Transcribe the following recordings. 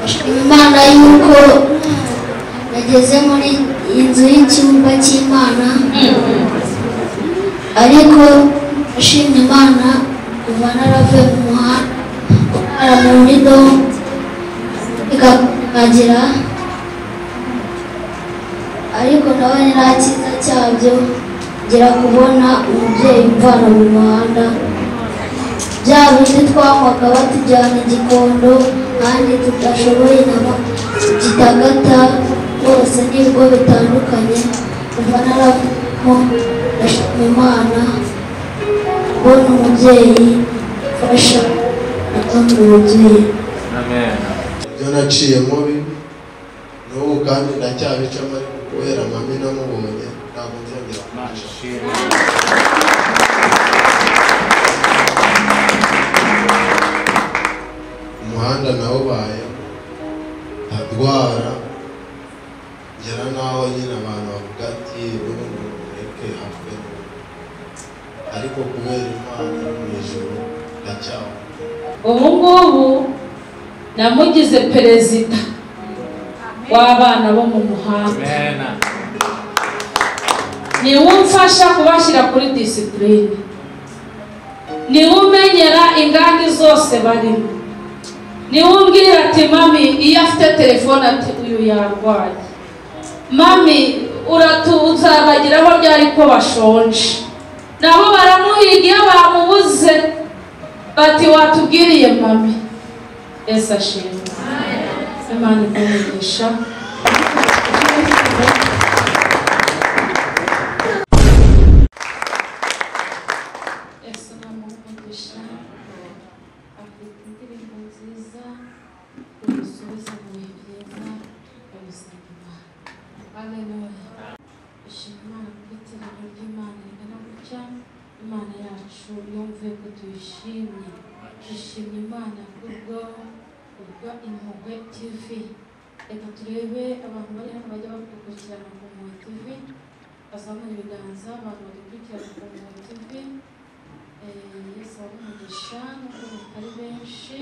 Imana yuko nageze muri inzu y'icyumba cy'Imana, ariko nashimye Imana kuva naravuye mu muhanda kurara muri dom ikagira, ariko nawe nta cyiza cyabyo ngira kubona umubyeyi umvana mu muhanda. Bya bindi twanywaga batujyana i Gikondo kandi tudashoboye na Gitagata bose nibwo bitandukanye. Kuva naravuyemo ndashima Imana kubona umubyeyi ufasha n'undi mubyeyi. Ibyo naciyemo bibi n'ubu kandi ndacyabicamo, ariko kubera mami namubonye ntabwo nzongera kubica. Umuhanda nawubayemo ndarwara ngera n'aho nyine abantu bavuga ati n'ubundi mureke apfe, ariko kubera Imana yo mu ijuru ndacyahumeka. Ubu ngubu namugize perezida w'abana bo mu muhanda, niwe umfasha kubashyira kuri disipurine, niwe umenyera inganda zose barimo, niwe umbwira ati mami iyo afite telefone ati uyu yarwaye, mami uzabagiraho ryari ko bashonje, nabo baramuhiga iyo bamubuze bati watubwiriye mami. Yesu ashimwe, Imana iguhe. Yesu namuha umugisha, afite indirimbo nziza imusubiza mu bihe byiza babisenga Imana. Haleluya. Dushima Imana kuko iteraniro ry'Imana rigana gutya. Imana yacu yumve ko tuyishimye. Dushimye Imana kubwo Impuhwe TV. Reka turebe abantu bari hano bajya badukurikirana ku Impuhwe TV, bazamura ibiganza. Abantu badukurikirana ku Impuhwe TV, Yesu abahe umugisha nubwo batari benshi.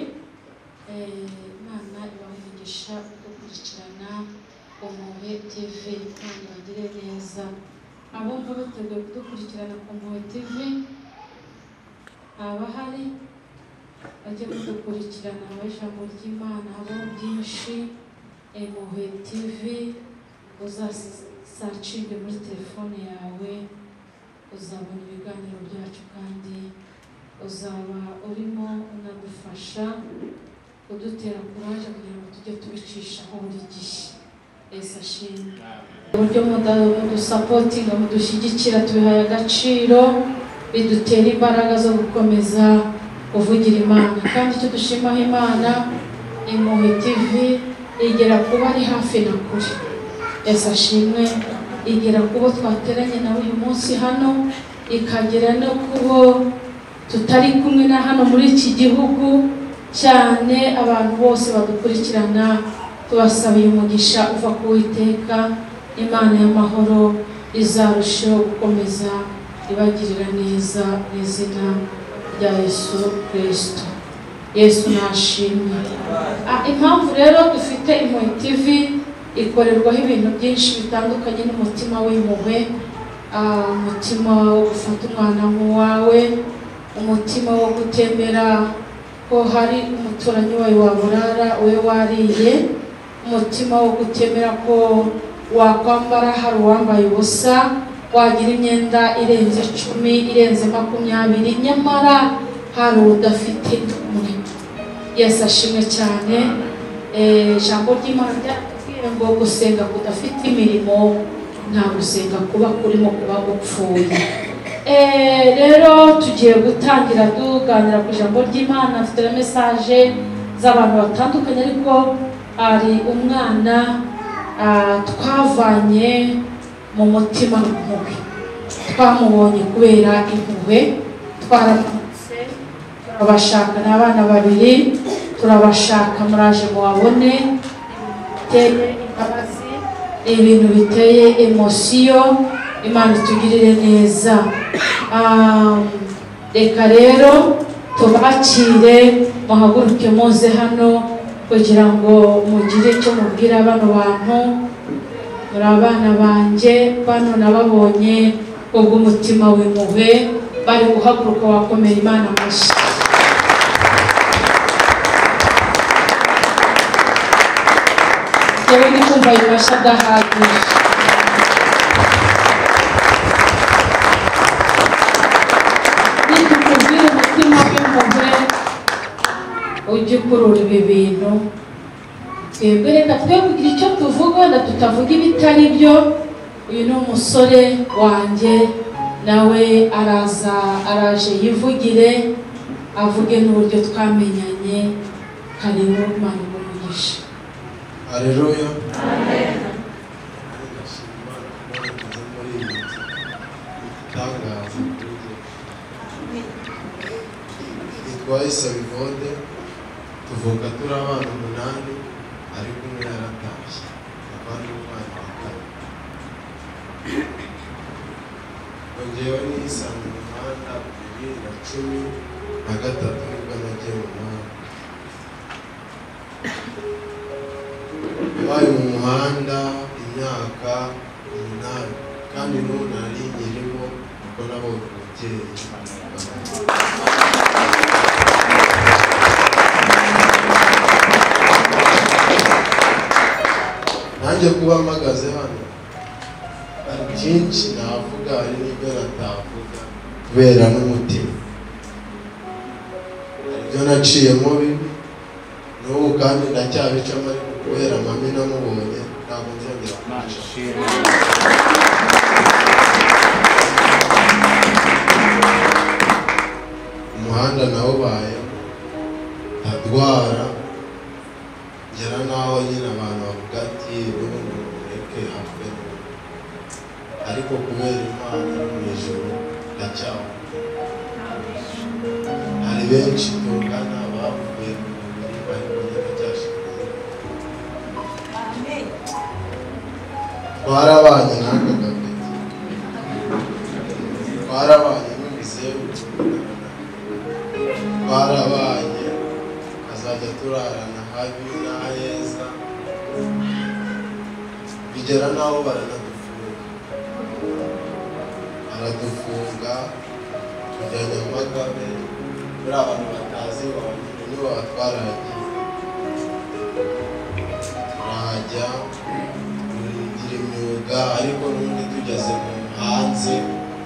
Imana ibahe umugisha kudukurikirana ku Impuhwe TV. Imana ibagire neza. Abumva bateguye kudukurikirana ku Impuhwe TV abahari bajye kudukurikirana, haba ijambo ry'Imana, habaho byinshi. Impuhwe TV uzasacinge muri telefone yawe, uzabona ibiganiro byacu kandi uzaba urimo unadufasha kudutera kuraje kugira ngo tujye tubicishaho buri gihe. Yesu ashimwe. Uburyo mudusapotinga mudushyigikira tubihaye agaciro, bidutera imbaraga zo gukomeza kuvugira Imana. Kandi icyo dushimaho Imana, Impuhwe TV igera kuba ari hafi na kure. Yesu ashimwe. Igera kubo twateranye nawe uyu munsi hano, ikagera no kubo tutari kumwe na hano muri iki gihugu cyane. Abantu bose badukurikirana tubasabiye umugisha uva ku Uwiteka. Imana y'amahoro izarushaho gukomeza ibagirira neza mu izina rya Yesu Kristo. Yesu nashimwe. Impamvu rero dufite Impuhwe TV ikorerwaho ibintu byinshi bitandukanye n'umutima w'impuhwe, umutima wo gufata umwana nk'uwawe, umutima wo gutemera ko hari umuturanyi wawe waburara we wariye, umutima wo gutemera ko wakwambara hari uwambaye ubusa, wagira imyenda irenze 10 irenze 20 nyamara hari udafite umurimo. Yesu ashimwe cyane. Ijambo ry'Imana ryatubwiye ngo gusenga kudafite imirimo nta gusenga kuba kurimo kuba gupfuye. Rero tugiye gutangira tuganira ku ijambo ry'Imana. Mfite na message z'abantu batandukanye, ariko hari umwana twavanye mu mutima w'impuhwe, twamubonye kubera impuhwe, twaramutse turabashaka n'abana babiri, turabashaka muraje mubabone. Biteye imbabazi, ni ibintu biteye emosiyo. Imana itugirire neza. Reka rero tubakire, muhaguruke muze hano. kugira ngo mugire icyo mubwira bano bantu. Muri abana banjye bano nababonye kubw'umutima w'impuhwe bari guhaguruka wakomera Imana amashyi. Yewe ndi kumva ayo mashyi adahagije. Nitukubwira umutima w'impuhwe ujye ukurura ibi bintu. Twebwe reka twe kugira icyo tuvuga wenda tutavuga ibitari byo. Uyu ni umusore wanjye nawe araza araje yivugire avuge n'uburyo twamenyanye. Karibu, Imana iguhe. Haleluya. Amen. Nitwa Isabivode, tuvuka turi abana 8 ariko umwe yaratashye abandi umwana wa kane. Ngewe nisanze mu muhanda 2013 nibwo nagiye mu muhanda. Nabaye mu muhanda imyaka 8 kandi n'ubu nari nkirimo kuko nabonye umubyeyi. Nanjye kuba mpagaze hano hari byinshi navuga hari n'ibyo natavuga kubera n'umutima. Hari ibyo naciyemo bibi n'ubu kandi ndacyabicamo ariko kubera mami namubonye ntabwo nzongera kubicamo. Umuhanda nawubayemo ndarwara ngera n'aho nyine abantu bavuga ati n'ubundi mureke apfe, ariko kubera Imana yo mu ijuru ndacyahumeka. Hari benshi tungana bavuye mu mubiri ariko njye ndacyashimira. Twarabanye n'aka gapeti, twarabanye n'umuzeru, twarabanye azajya turarana habi n'aheza, bigera n'aho baranadufunga. Baradufunga tujya Nyamagabe, muri abantu batazi iwanyu nibo batwaragiye. Turahajya tugira imyuga ariko n'ubundi tugeze mu hanze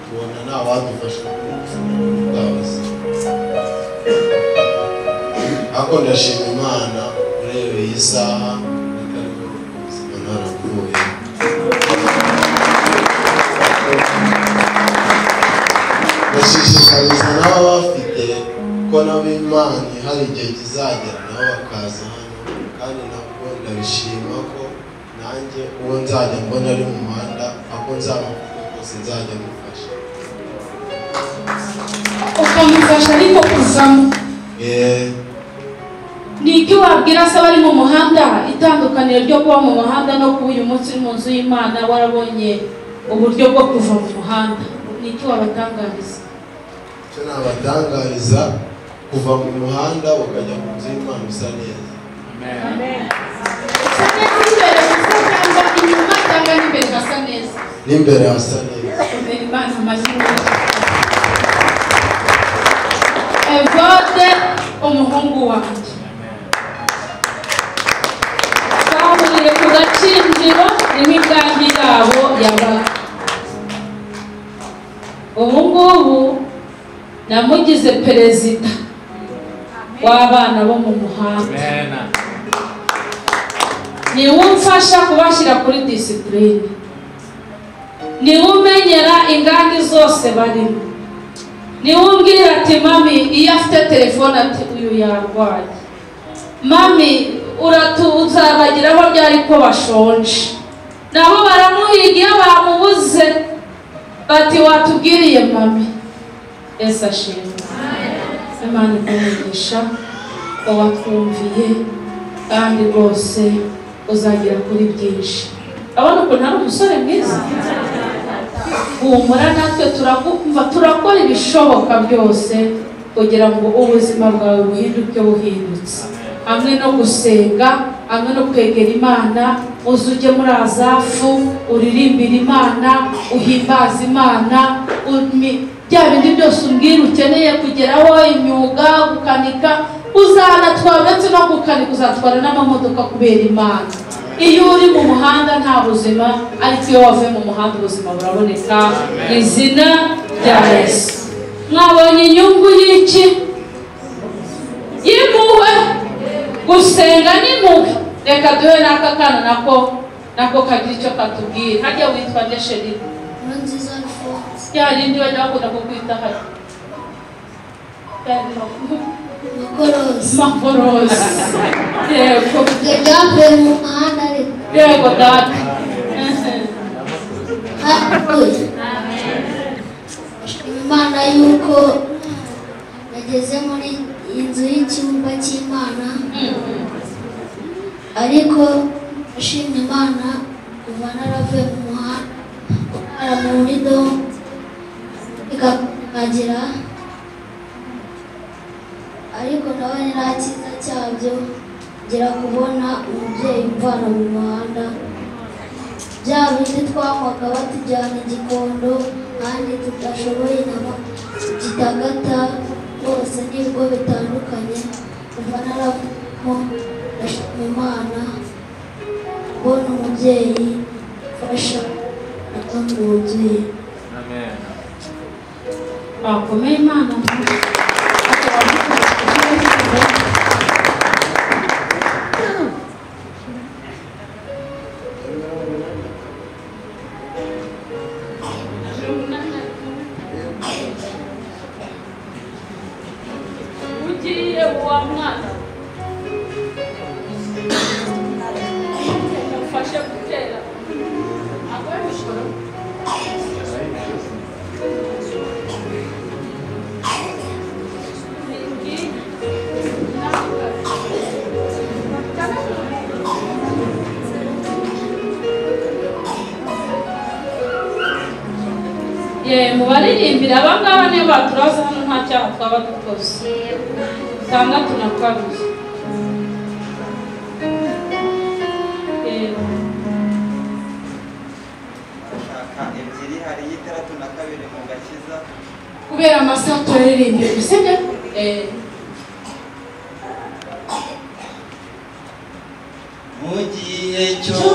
tubona nta wadufasha bwa buzima. Ariko ndashima Imana urebeye isaha atari muri ubwo buzima naravuye. Ndashishikariza n'aba bafite ko nabo Imana hari igihe kizagera nabo bakaza hano, kandi nabwo ndabishima ko nanjye uwo nzajya mbona ari mu muhanda ako nzaba mfite kose nzajya mufasha. Ukamufasha ariko kuvamo. Ni iki wabwira se abari mu muhanda itandukaniro ryo kuba mu muhanda no kuba uyu munsi uri mu nzu y'Imana warabonye uburyo bwo kuva mu muhanda? Ni iki wabatangariza? Icyo nabatangariza, kuva mu muhanda ukajya mu nzu y'Imana usa neza. Amen. Usa neza imbere gusa cyangwa inyuma cyangwa n'imbere hasa neza? N'imbere hasa neza. Imana amashyi menshi. Evode umuhungu wanjye bahuriye ku gakinjiro niho ingangi yabo yabaga. Ubu ngubu namugize perezida w'abana bo mu muhanda. Niwe umfasha kubashyira kuri disipurine, niwe umenyera ingangi zose barimo, niwe umbwira ati mami iyo afite telefone ati uyu yarwaye, mami uzabageraho ryari ko bashonje. Nabo baramuhiga iyo bamubuze bati watubwiriye mami. Yesu ashimwe. Imana iguhe watwumviye kandi rwose uzagera kuri byinshi. Abona ukuntu ari umusore mwiza. Humura natwe turakumva, turakora ibishoboka byose kugira ngo ubuzima bwawe buhinduke buhindutse. Hamwe no gusenga, hamwe no kwegera Imana, uzujye muri azafu uririmbira Imana, uhimbaza Imana, bya bindi byose umbwira ukeneye kugeraho, imyuga, gukanika, uzanatwara uretse no gukanika uzatwara n'amamodoka kubera Imana. Iyo uri mu muhanda nta buzima, ariko iyo wavuye mu muhanda ubuzima buraboneka. Izina rya Yesu. Mwabonye inyungu y'iki? Y'impuhwe. Gusenga n'impuhwe. Reka duhe n'aka kana nako kagira icyo katubwira. Harya witwa nde sheri? Nkurunziza Alphonse. Ya rindi bajya bakunda kukwita hano. Makorosi. Makorosi. Yego. Byavuye mu muhanda ariko. Yego data. Haleluya. Imana yuko nageze muri inzu y'icyumba cy'Imana, ariko nashimye Imana kuva naravuye mu muhanda, kurara muri domo ikagira, ariko nawe nta cyiza cyabyo ngira kubona umubyeyi umvana mu muhanda. Bya bindi twanywaga batujyana Igikondo kandi tudashoboye na Gitagata, bose nibwo bitandukanye. Kuva naravuyemo ndashima Imana kubona umubyeyi ufasha mu nzu ye. Bakomeye Imana. Ugiye wa mwana umufashe gutera agoye ye mubaririmbira abangaba niyo baturaza hano nta cyaha twaba dukoze. 62. Ebyiri hari 62 mu gakiza. Kubera amasaha turaririmbira, sibyo? Mu gihe cyo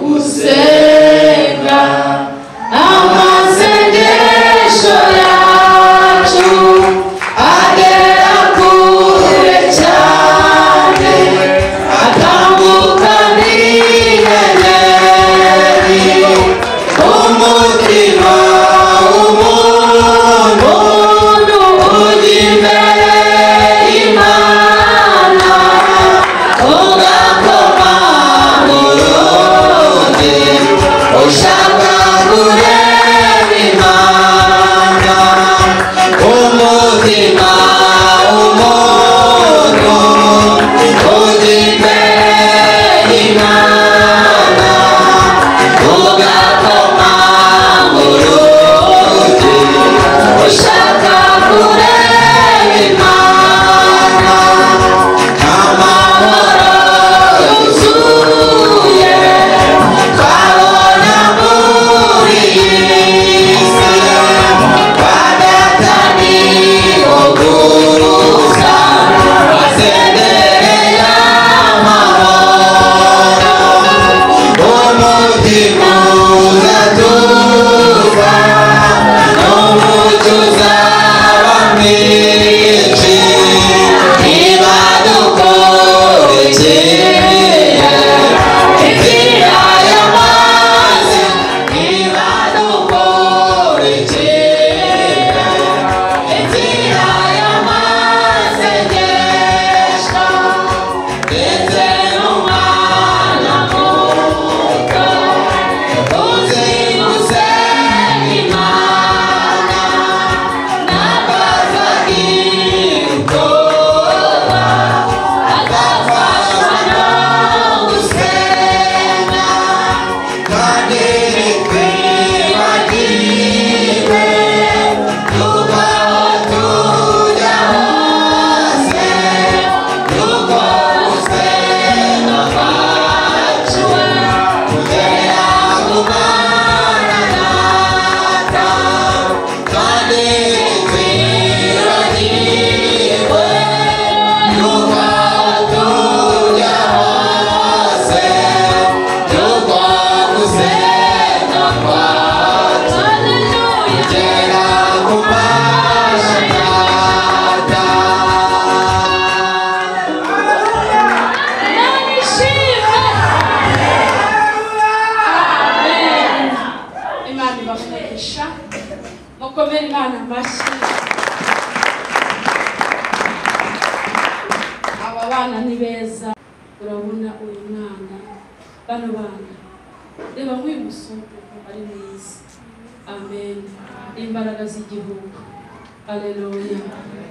gusenga amasengesho yacu agera kure cyane, atambuka n'inyenyeri, umutima w'umuntu ujya imbere y'Imana, ugakoma mu rugi. Imana amashyi. Aba bana ni beza. Urabona uyu mwana, bano bana, reba nk'uyu musore ari mwiza. Amen. Imbaraga z'igihugu. Haleluya.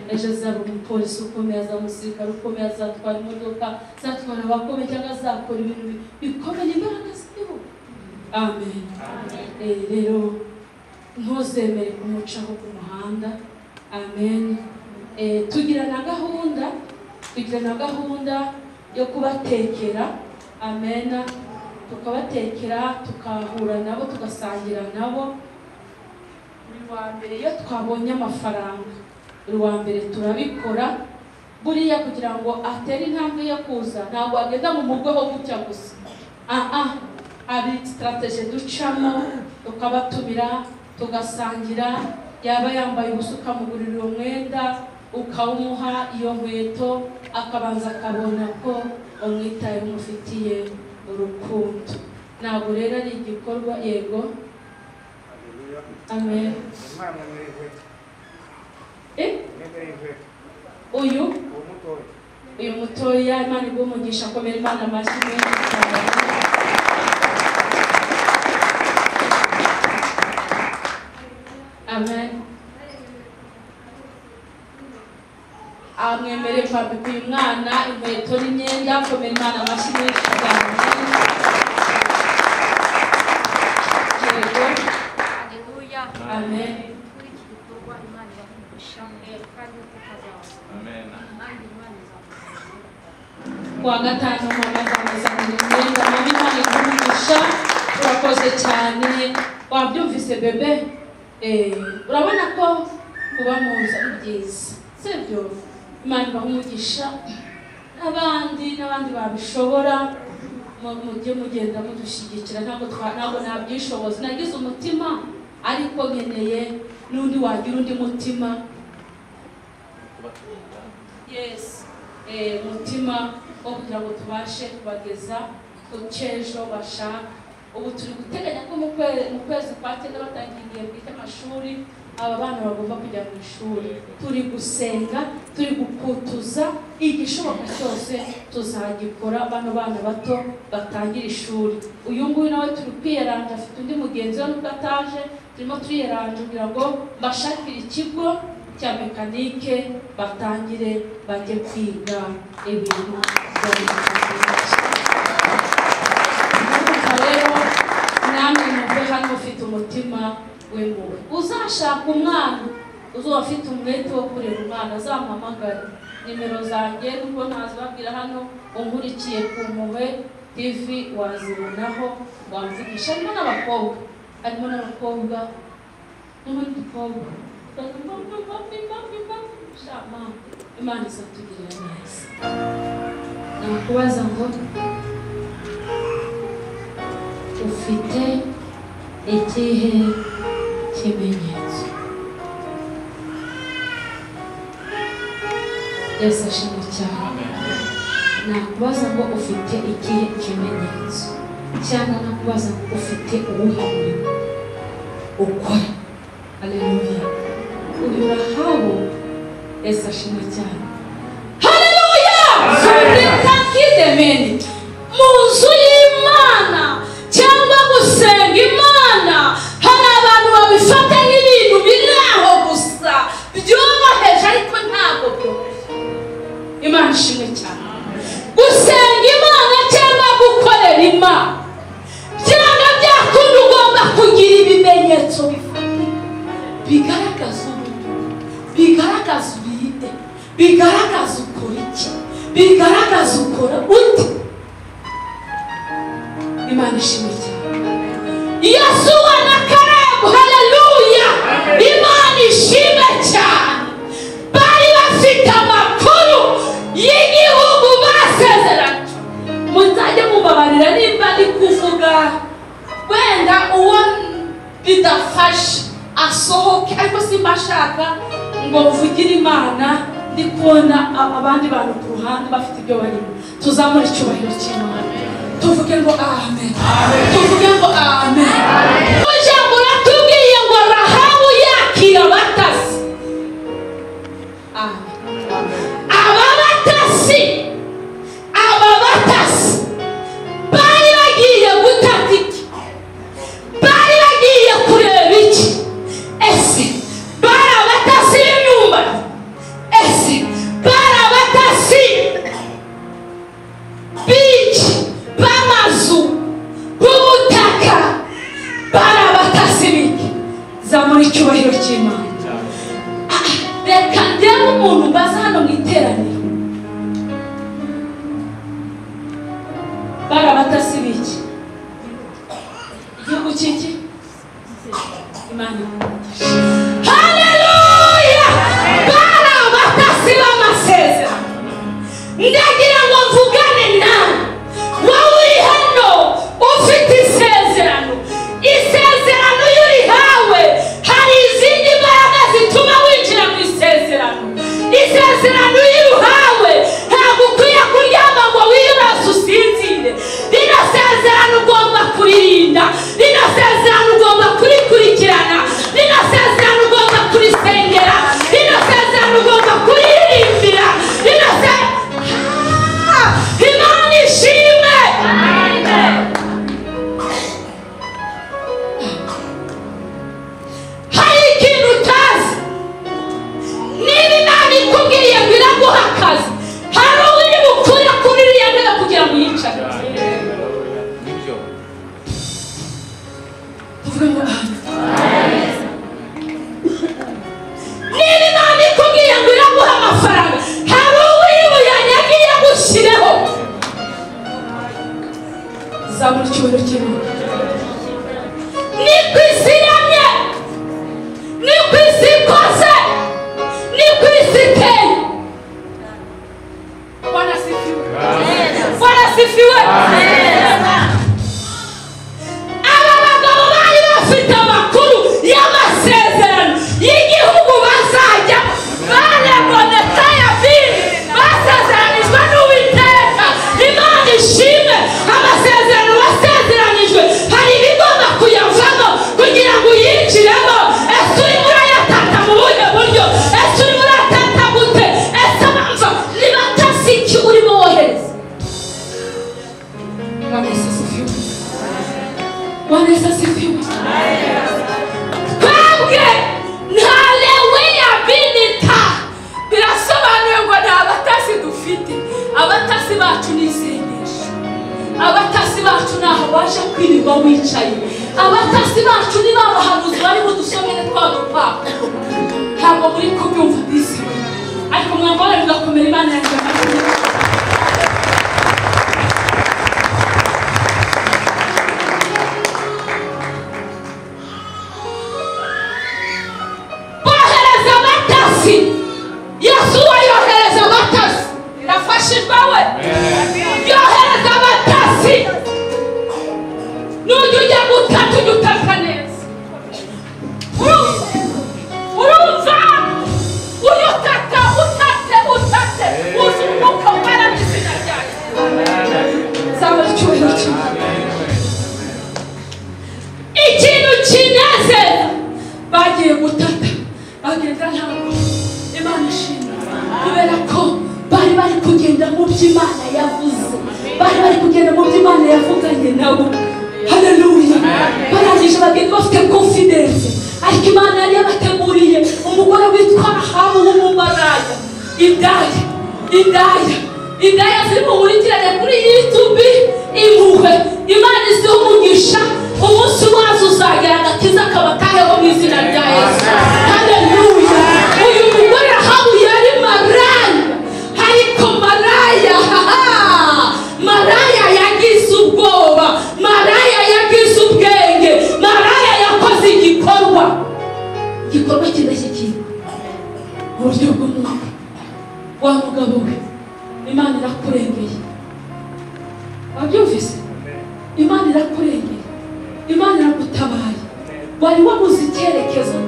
Ejo azaba umupolisi ukomeye, azaba umusirikare ukomeye, azatwara imodoka, azatwara abakomeye cyangwa azakora ibintu bikomeye. Imbaraga z'igihugu. Amen. Rero ntuzemere kumucaho ku muhanda. Amen. Tugira na gahunda yo kubatekera. Amen. Tukabatekera, tukahura nabo, tugasangira nabo. Buri wa mbere iyo twabonye amafaranga, buri wa mbere turabikora. Buriya kugira ngo atere intambwe yo kuza, ntabwo agenda mu mugwe ho gutya gusa. Hari strategy ducamo, tukabatumira, tugasangira. Yaba yambaye ubusa ukamugurira uwo mwenda, ukawumuha iyo nkweto, akabanza akabona ko umwitaye, umufitiye urukundo. Ntabwo rero ari igikorwa. Yego. Amen. Uyu mutoya, Imana iguhe umugisha, komera Imana amashyi menshi cyane. Amen. Amwemereye kwambika uyu mwana inkweto n'imyenda, komera Imana amashyi menshi cyane. Yego. Amen. Kuwa gatanu mama azamuzanira imyenda. Mama, Imana iguhe umugisha, urakoze cyane. Wabyumvise bebe? Urabona ko kuba mu nzu ari byiza, sibyo? Imana ibahe umugisha, n'abandi babishobora, mujye mugenda mudushyigikira. Ntabwo nabyishoboza, nagize umutima ariko nkeneye n'undi wagira undi mutima. Yes, umutima wo kugira ngo tubashe kubageza ku cy'ejo bashaka. Ubu turi guteganya ko mu kwezi kwa 9 batangiye igihembwe cy'amashuri, aba bana bagomba kujya mu ishuri. Turi gusenga, turi gukutuza, igishoboka cyose tuzagikora, bano bana bato batangira ishuri. Uyu nguyu nawe turi kwiyaranja, afite undi mugenzi we nubwo ataje, turimo turiyaranja kugira ngo bashakire ikigo cya mekanike batangire bajye kwiga ibintu bya mekanike. Rero namwe muve hano ufite umutima w'impuhwe. Uzashaka umwana, uzaba afite umwete wo kurera umwana, azampamagare. Nimero zanjye nubwo ntazibabwira hano, unkurikiye ku Mpuhwe TV wazibonaho, wamvugisha. Harimo n'abakobwa, n'ubundi dukobwa. Imana izatugirira neza. Nakubaza ngo ufite ikihe kimenyetso? Yesu ashimwe cyane. Nakubaza ngo ufite ikihe kimenyetso, cyangwa nakubaza ngo ufite uwuhe murimo ukora? Haleluya. Uyu Rahabu, Yesu ashimwe cyane. Haleluya. Mu nzu y'Imana cyangwa gusenga Imana, hari abantu babifata nk'ibintu biri aho gusa byoroheje, ariko ntabwo byoroshye. Imana ishimwe cyane. Gusenga Imana cyangwa gukorera Imana, byanga byakunda ugomba kugira ibimenyetso bifatika bigaragaza umuntu, bigaragaza ubirinde, bigaragaza ukora iki, bigaragaza ukora ute. Imana ishimwe cyane. Yosuwa na Kalebu, haleluya, Imana ishimwe cyane. Bari bafite amakuru y'igihugu basezeranye. Muzajye mubabarira nimba ndi kuvuga wenda uwo bidafashe asohoke, ariko simba ashaka ngo mvugire Imana ndi kubona abandi bantu ku ruhande bafite ibyo barimo. Tuzamure icyubahiro cy'Imana, tuvuge ngo amen, tuvuge ngo amen. Ijambo ratubwiye ngo Rahabu yakira abatasi. Bari abatasi biki? Igihugu cy'iki? Imana imugisha. Haleluya! Bari abatasi b'amasezerano. Ndagira ngo mvugane nawe, wowe uri hano ufite isezerano. Isezerano iyo urihawe hari izindi mbaraga zituma winjira mu isezerano. Isezerano iyo uhawe ntabwo ukwiye kuryama ngo wiyurase usinzire. Rino sezerano ugomba kuririnda, rino sezerano ugomba kurikurikirana, rino sezerano ugomba kurisengera, rino sezerano ugomba kuririmbira, rino sezerano. Imana ishimwe. Hari ikintu utazi. Niba Imana ikubwiye ngo iraguha akazi, hari uwo bukure kuri iriya ntebe kugira ngo uyicare. Tuvuge ngo amen. Niba Imana ikubwiye ngo iraguha amafaranga, hari uwo buyanyagiye agushyireho. Zamura icyubahiro cy'Imana. Ni ku isi iramye, ni ku isi ikoze, ni ku isi iteye. Bwana asifiwe. Bwana asifiwe. Aba bagabo bari bafite amakuru y'amasezerano y'igihugu bazajya bareboneka ya bini basezeranijwe n'Uwiteka. Imana ishimwe. Amasezerano basezeranijwe hari ibigomba kuyavamo kugira ngo uyinjiremo. Ese urimo urayatata mu buhe buryo? Ese urimo uratata gute? Ese bamva nibatasi iki urimo wohereza? Bwana Yesu asifiwe. Bwana Yesu asifiwe. Twebwe nta lewiya binita, birasobanuye ngo nta batasi dufite. Abatasi bacu ni isengesho, abatasi bacu ni aho waje kwirirwa wicaye, abatasi bacu ni ba bahanuzi bari budusomere twa dupapuro. Ntabwo muri kubyumva disi we, ariko mwambara bigakomera. Imana yanjye amashyi. Bohereza abatasi. Yesuwa yohereza abatasi. Ndafashijwe we. Yohereza abatasi. Nujya ujya gutata ujya utata neza. Urumva? Ujya utata, utate, utate. Uzi umwuka wera n'izina rya Yesu. Zamura icyubahiro cy'Imana. Ikintu kinezeza, bagiye gutata bagenda ntabwo. Imana ishimwe kubera ko bari bari kugenda mu byo Imana yavuze, bari bari kugenda mu byo Imana yavuganye nabo. Haleluya. Barangije bagenda bafite confidence, ariko Imana yari yabateguriye umugore witwa Rahabu w'umumaraya. Indaya, indaya, indaya ziri mu nkurikirane kuri YouTube, impuhwe Imana iziha umugisha. Umunsi wazo uzagera agakiza kabataheho mu izina rya Yesu. Haleluya. Uyu mugore Rahabu yari maraya, ariko maraya, maraya yagize ubwoba, maraya yagize ubwenge, maraya yakoze igikorwa, igikorwa kidashyikirwa mu buryo bw'umwuka. Wa mugabo we, Imana irakurengeye. Wabyumvise? Imana irakurengeye, Imana iragutabaye. Wari wabuze icyerekezo.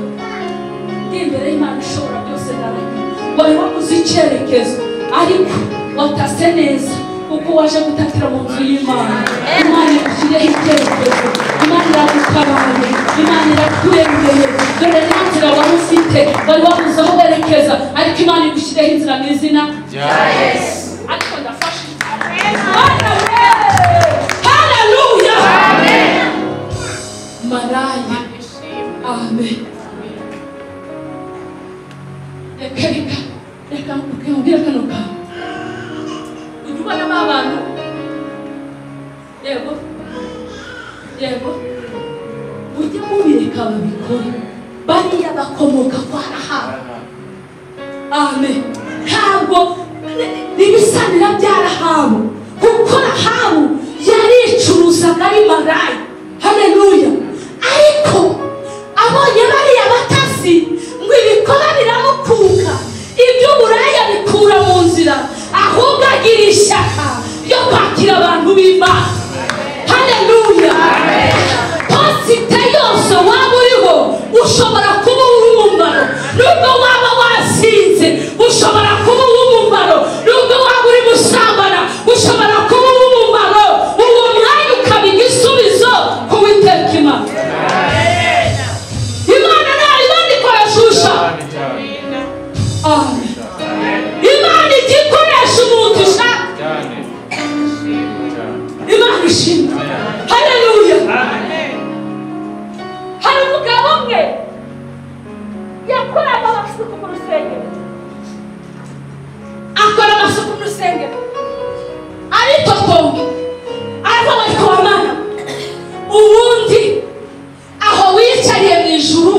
Ndi imbere y'Imana ishobora byose ndarahiye. Wari wabuze icyerekezo, ariko watase neza kuko waje gutatira mu nzu y'Imana. Imana igushyireho icyerekezo, Imana iragutabaye, Imana irakurengeye. Dore nta nzira wari ufite, wari wabuze aho werekeza, ariko Imana igushyireho inzira mu izina rya Yesu. Ariko ndafashijwe. Haleluya. Maraya. Amen. Reka reka reka nkubwire kano kantu. Ujya ubonamo abantu, yego yego, mujye mubireka babikore. Bariya bakomoka kwa Rahabu. Amen. Ntabwo ibisanira bya Rahabu, kuko Rahabu yari maraya. Haleluya. Ariko abonye bariya batasi ngo ibikoba biramukuka, iby'uburaya bikura mu nzira, ahubwo agira ishyaka ryo kwakira abantu b'Imana. Haleluya. Posite yose waba uriho ushobora kuba uw'umumaro, nubwo waba wasinze ushobora kuba uw'umumaro, nubwo waba uri gusambana ushobora kuba uw'umumaro. Uwo mwanya ukaba igisubizo ku Uwiteka Imana. Imana nta ikoresha. Imana ijya ikoresha umuntu ushaka. Imana ishimwe. Haleluya. Hari umugabo umwe yakoraga amasuku mu rusengero, akora amasuku mu rusengero aritotomba, aravuga ati wa Mana, ubundi aho wicariye mu ijuru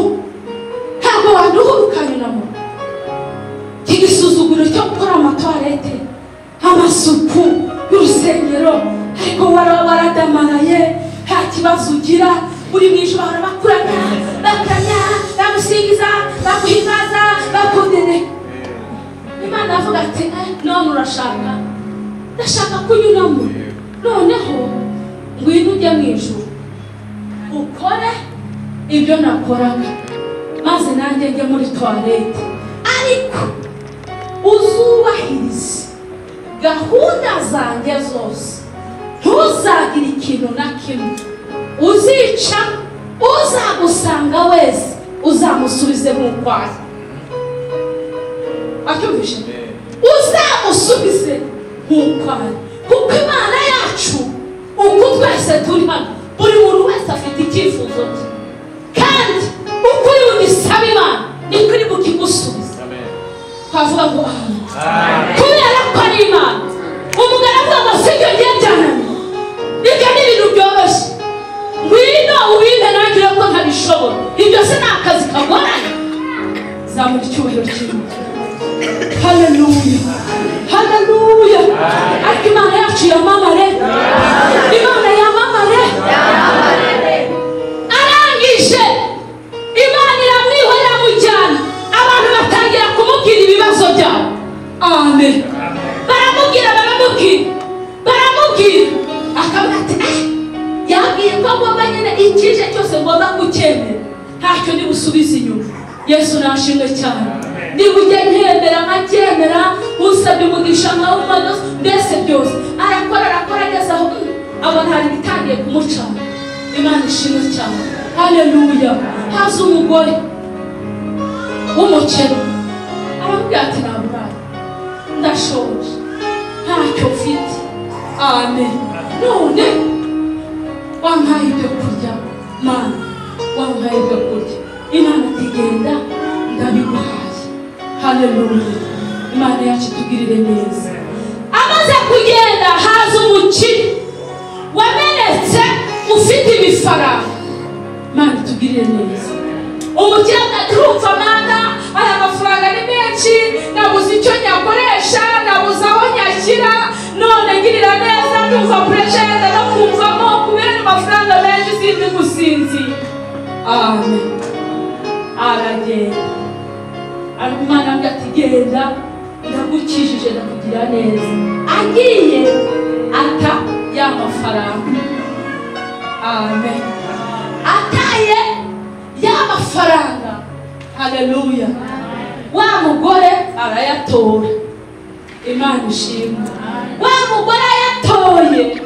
ntabwo wanduhura ukanyuramo. Iki gisuzuguro cyo gukora amatoilette, amasuku y'urusengero, ariko waradamaraye, nta kibazo ugira, uri mu ijuru bahora bakuramya, bakuramya, bagusingiza, baguhimbaza, bakundene. Imana avuga ati none urashaka, ndashaka kunyuramo, noneho ngwino ujye mu ijuru ukore ibyo nakoraga, maze nanjye njye muri toilette, ariko uzubahirize gahunda zanjye zose, ntuzagire ikintu na kimwe uzica, uzagusanga wese uzamusubize nk'uko ari. Acyumvise? Uzamusubize nk'uko ari, kuko Imana yacu uko twese turi hano, buri muntu wese afite icyifuzo cye, kandi uko uri bugisaba Imana niko iri bukigusubiza. Twavuga ngo amen, kubera ko ari Imana. Umugabo avuga ngo sibyo ngiye byananiye, ibyo ni ibintu byoroshye, ngwino ubimpe nanjye urebe ko ntabishobora. Ibyo se ni akazi kagoranye. Zamura icyubahiro cy'Imana. Haleluya. Haleluya. Ariko Imana yacu yamamare. Imana yamamare. Arangije Imana iramwihorera iramujyana, abantu batangira kumubwira ibibazo byabo. Amen. Baramubwira, baramubwira, baramubwira, akavuga ati yabwiye ko ngomba nyine ikije cyose ngomba kucyemera, ntacyo nibusubize inyuma. Yesu nashimwe cyane. Niba ujya nkemera nkacyemera, usabye umugisha nkawumana, mbese byose arakora, arakora ageze aho abona hari ibitangiye kumucana. Imana ishimwe cyane. Haleluya. Haza umugore w'umukene aramubwira ati naburaye, ndashoje, ntacyo mfite. Amen. None wampaye ibyo kurya, Mana, wampaye ibyo kurya. Imana ati genda ndabiguhaye. Haleluya. Imana yacu itugirire neza. Amaze kugenda haza umukire wamenetse ufite ibifaranga. Imana itugirire neza. Umukire aturumva Mana, aya mafaranga ni menshi, nabuze icyo nyakoresha, nabuze aho nyashyira, none ngirira neza, ndumva pressure yenda no kumvamo kubera amafaranga menshi sinzi gusinzira. Amen. Aragenda. Imana ati genda ndagukijije ndakugira neza. Agiye ata ya mafaranga. Amen. Ataye ya mafaranga. Haleluya. Wa mugore arayatora. Imana ishimwe. Wa mugore ayatoye,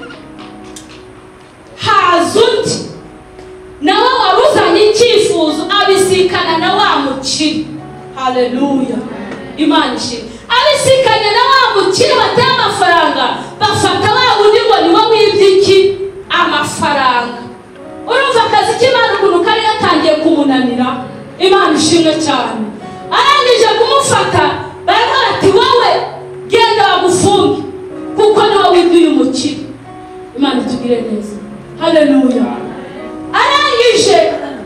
haza undi nawe waruzanye icyifuzo abisikana na wa mukire. Haleluya. Imana ishimwe. Abisikanye na wa mukire bateye amafaranga, bafata wa wundi ngo niwe wibye iki? Amafaranga. Urumva akazi k'Imana ukuntu kari gatangiye kumunanira. Imana ishimwe cyane. Arangije kumufata baravuga ati wowe genda bagufunge kuko niwe wibye uyu mukire. Imana itugire neza. Haleluya. Arangije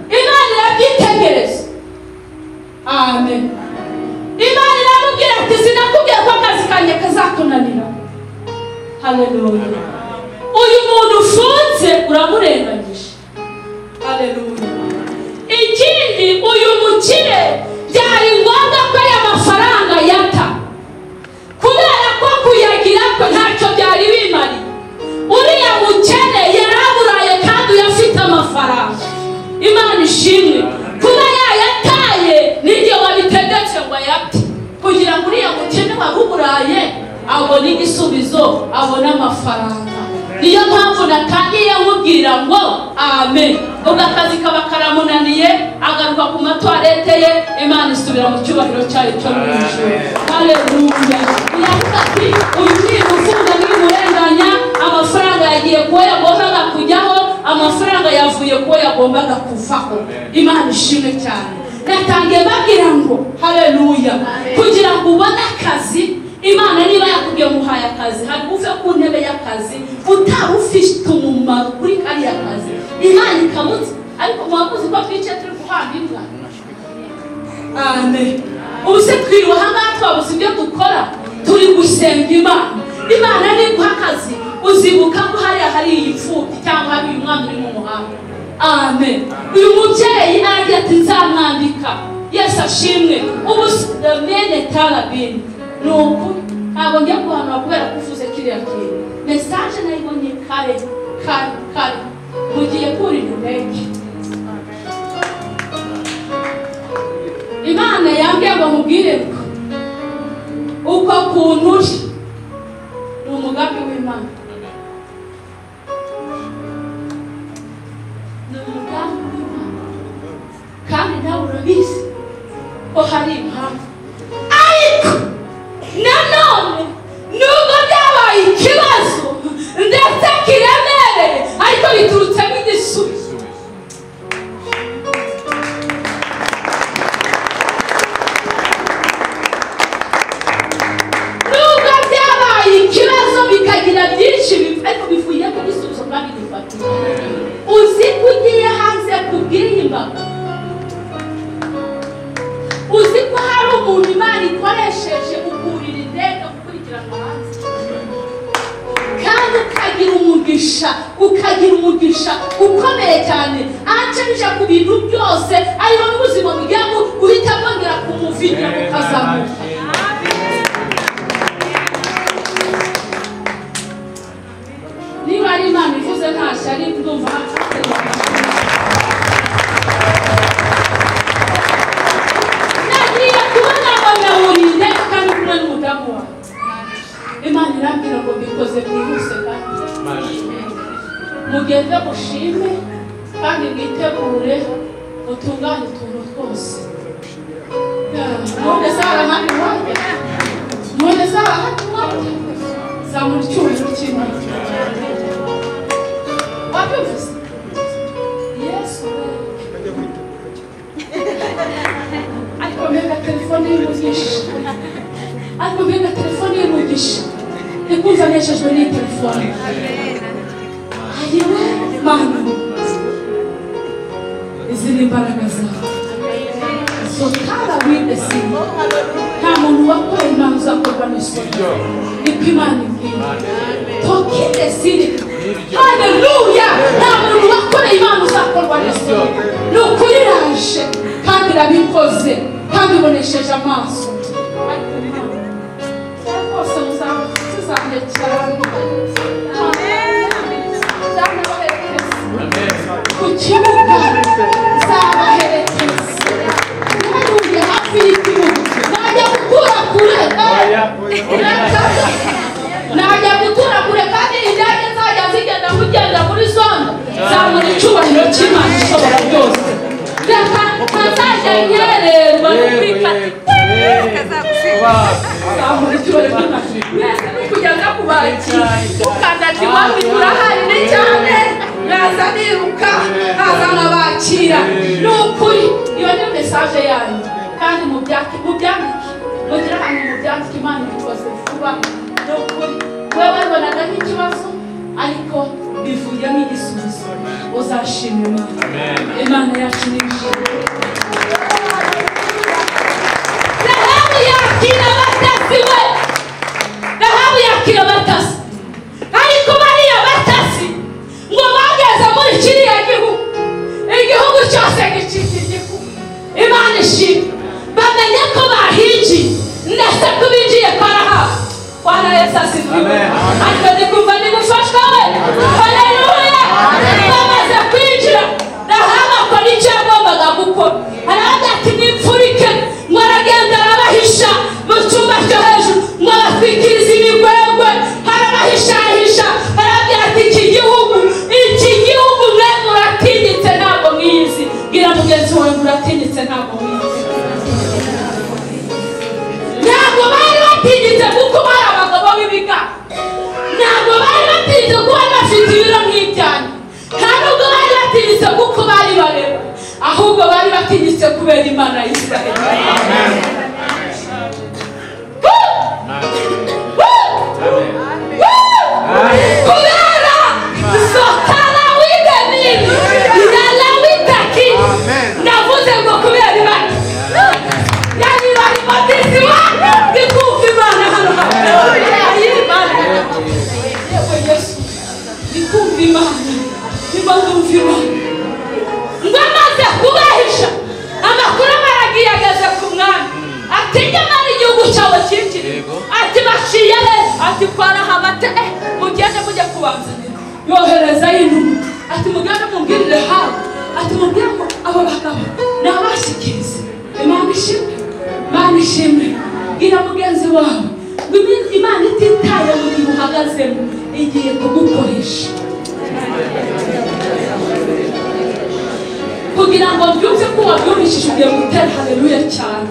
Imana irabyitegereza. Amen. Imana iramubwira ati sinakubwiye ko akazi kanjye kazakunanira. Haleluya. Uyu muntu ufunze uramurenganyije. Haleluya. Ikindi, uyu mukire byari ngombwa ko aya mafaranga yata, kubera ko kuyagira ko ntacyo byari bimariye. Uriya mukene yaraburaye kandi uyafite amafaranga. Imana ishimwe. Kuba yayataye n'igihe wabitegetse ngo ayate, kugira ngo uriya mukene wabuburaye abone igisubizo, abone amafaranga. Niyo mpamvu natangiye nkubwira ngo amen. Ubwo akazi kaba karamunaniye, agaruka ku matwarete ye, Imana isubira mu cyubahiro cyayo cyo mu ijuru. Haleluya. Iravuga ati uyu ni umufunga n'umurenganya, amafaranga yagiye kuwo yagombaga kujyaho, amafaranga yavuye kuwo yagombaga kuvaho. Imana ishimwe cyane. Natangiye mbabwira ngo haleluya, kugira ngo ubone akazi, Imana niba yakubwiye muhaye akazi, hari uve ku ntebe y'akazi utari ufite umumaro kuri kariya kazi, Imana ikamutse. Ariko mwamuzi ko twicaye turi guhamba imbwa. Amen. Ubu se twiriwe aha ngaha twabuze ibyo dukora, turi gusenga Imana. Imana niguha akazi, uzibuka ko hariya hari iyi mfubyi cyangwa hari uyu mwana uri mu muhanda. Amen. Uyu mubyeyi aragira ati nzamwambika. Yesu ashimwe. Ubu mene tarabini. Ni ukuri ntabwo ngiye guhanura kubera ko uvuze kiriya kintu. Mesaje nayibonye kare kare kare. Mugiye kurira indege. Imana yambwiye ngo mubwire ko uko kuntu uri ni umugambi w'Imana. Ni umugambi w'Imana. Kandi nawe urabizi ko hari impamvu. Ariko nanone nubwo byabaye ikibazo ndetse kiremereye, ariko biturutsemo igisubizo. Nubwo byabaye ikibazo bikagira byinshi, ariko bivuyemo igisubizo kandi gifatika. Uzi ko ugiye hanze kubw'iyi mbaga, uzi ko hari umuntu Imana ikoresheje ukurira indege gukurikiranwa hanze, kandi ukagira umugisha, ukagira umugisha ukomeye cyane, acanije ku bintu byose, ariho n'ubuzima bugiye guhita bwongera kumuvingira bukazamuka. Niba ari Imana ivuze nta shyari, ndumva nagiye kubona ngo nawurinde kandi kumwe n'umudamu wawe. Imana irambwira ngo mbikoze byihuse kandi mugende mushime kandi mwitegure mutunganye utuntu twose. None se hari ahandi wajya? None se hari ahandi wajya? Zamura icyubahiro cy'Imana. Wabyumvise? Yesu we. Ariko mbega telefone y'umugisha, ariko mbega telefone y'umugisha, ndikumva nejejwe n'iyi telefone. Ayiwe Mana, izi ni imbaraga zawe. Sotara witnessing. Nta muntu wakoreye Imana uzakorwa n'isoni. Niko Imana ibwira. Tokinde siri. Haleluya. Nta muntu wakoreye Imana uzakorwa n'isoni. Ni ukuri iraje kandi irabikoze kandi ibonesheje amaso. Ariko Imana rwose muzanjye cyane. Nzanabaherekeza ku kibuga, nzabaherekeza. Ntuye hafi y'ikibuga, najya gutura kure, najya gutura kure, kandi indege nzajya zigenda kugenda muri zone, zamura icyubahiro cy'Imana ishobora byose. Reka ntazajya nyererwa no kwikata. Zamura icyubahiro cy'Imana. Mwese ni kugenda kubakira, ukanda ati mwami turahari ni cyane, nkaza niruka, nkaza nkabakira. Ni ukuri iyo ni mesaje yanyu, kandi mubyandike, mugire ahantu mubyandike. Imana ibikoze vuba. Ni ukuri wowe wabibonaga nk'ikibazo, ariko bivuyemo igisubizo. Uzashima Imana. Imana yacu ni ishimwe. Rahabu yakira abatasi we. Rahabu yakira abatasi, ariko bariya batasi ngo bageze muri Ndacecetse kubera Imana ya Israheli. Kubera sotana widenini yala witaki. Ndavuze ngo kubera Imana. Yani bari batisiwa ndikumva Imana hano hano. Imana. Yego Yesu. Ndikumva Imana. Ndumva Imana. Ngo amaze kubahisha amakuru baragiye ageze ku mwami. Ati nyamara igihugu cyawe cyinjira. Ati baciye ati kwa Rahabate mugende mujye kubanzanira. Yohereza intumwa. Ati mugende mubwirire Rahabu. Ati mubwire ngo abo bagabo ni abashikiriza. Imana ishimwe. Imana ishimwe. Bwira mugenzi wawe ngo Imana ititaye mu gihe uhagazemo igiye kugukoresha. Kugira ngo mbyumve ko wabyumvishije ugiye gutera haleluya cyane.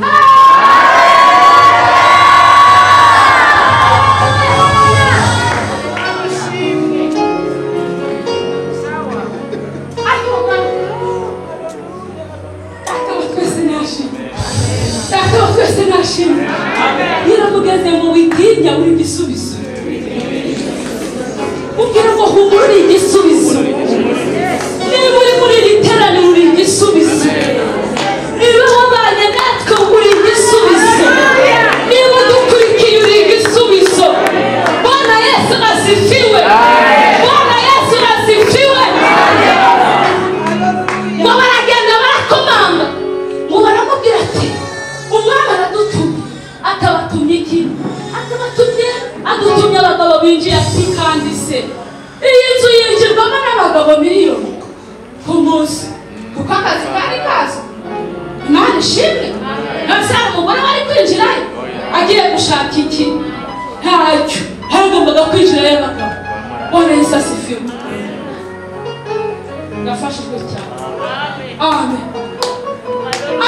Data wa twese nashimwe. Nyiramugeze ngo witinya uri igisubizo. Ubwira ngo humura uri igisubizo. Niba uri muri iri teraniro uri igisubizo. Niba wabanye natwe uri igisubizo. Niba udukurikiye uri igisubizo. Bwana Yesu asifiwe. Bwana Yesu asifiwe. Ngo baragenda barakomanga. Ngo baramubwira ati umwami aradutumye. Atabatumye iki? Atabatumye adutumye abagabo binjiye ati kandi se iyi nzu yinjirwamo n'abagabo miliyoni ku munsi kuko akazi kari kazwi. Imana ishimwe. None umugore wari kwinjirayo agiye gushaka iki? Ntacyo. Hagombaga kwinjirayo abagabo. Bwana Yesu asifiwe. Ndafashijwe cyane. Amen.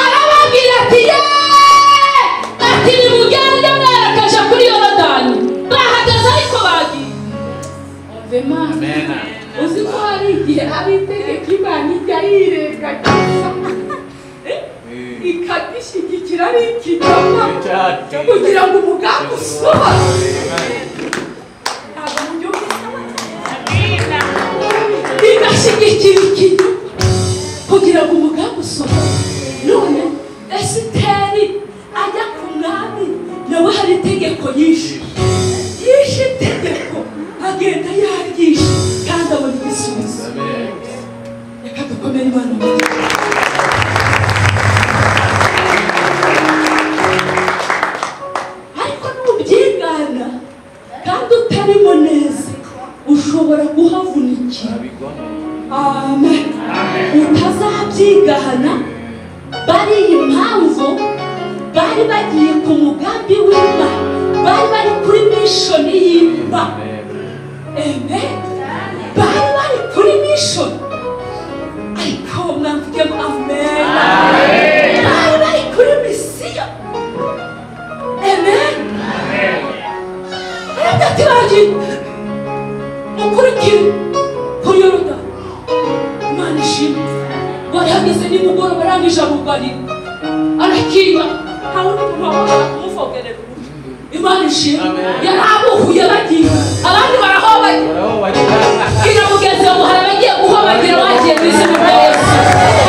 Arababwira ati yeee! Ati nimugende mwerekeje kuri Yorodani. Bahageze ariko bagiye. Umve Mana. Uzi ko hari igihe abitegeka Imana ijya yirengagiza ikagishyigikira ari ikinyoma kugira ngo umugambi usohore. Ntabwo mubyumvise? Igashyigikira ikinyoma kugira ngo umugambi usohore. None Esiteri ajya ku mwami nawe hari itegeko yishe. Yishe itegeko agenda yaryishe kandi abona igisubizo. Reka dukomere Imana. Ariko nubyigana kandi utarimo neza ushobora kuhavunikira. Amen. Utazabyigana. Bari impamvu bari bagiye ku mugambi w'Imana, bari bari kuri mishoni y'Imana. Amen. Bari bari kuri mishoni. Ariko mwamvugemo amen. Bari bari kuri misiyo. Amen. Aravuga ati bagiye mukurikire kuri Yorodani. Imana ishimwe. Warahageze nimugoroba arangije arugarira arakiba nta wundi muntu wabasha kumufogerera uburyo. Imana ishimwe. Yarabuhuye bagiye abandi barahobagira. Bwira mugenzi wawe hari abagiye guhobagira bagiye mu izina rya Yesu.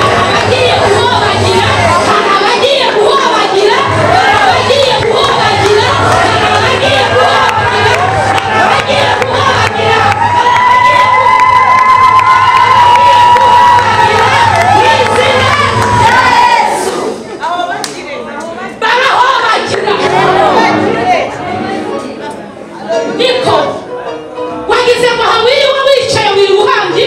Hari abagiye guhobagira, hari abagiye guhobagira, hari abagiye guhobagira, hari abagiye guhobagira, hari abagiye guhobagira, hari abagiye Niko wagize ngo hawiriwe wicaye wiruhambye.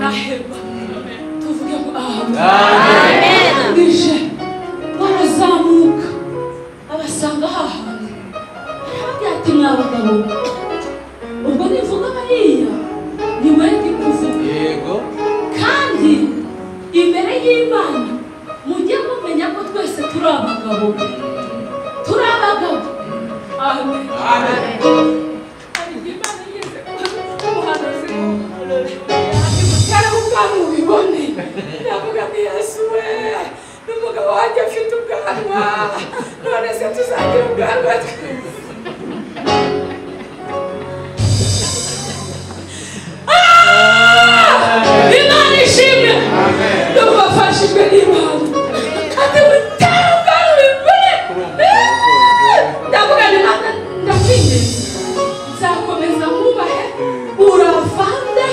Baranaheba. Tuvuge ngo amen. Amen. Barazamuka abasanga hahantu. Arababwira ati mwa bagabo, ubwo nivuga bariya ni we ndi kuvuga. Yego. Kandi imbere y'Imana mujye mumenya ko twese turi abagabo. Turi abagabo. Amen. Amen. Imana yeze umuhanuzi ati ubwanwa ubibone. Ndavuga nti Yesu we, n'umugabo wanjye afite ubwanwa, none se tuzagira ubwanwa twese? Imana ishimwe. Ndumva afashijwe n'Imana. Ati mutere ubwanwa ubibone. Ndavuga nti Imana ndakwinginze, nzakomeza nkubahe, uravande,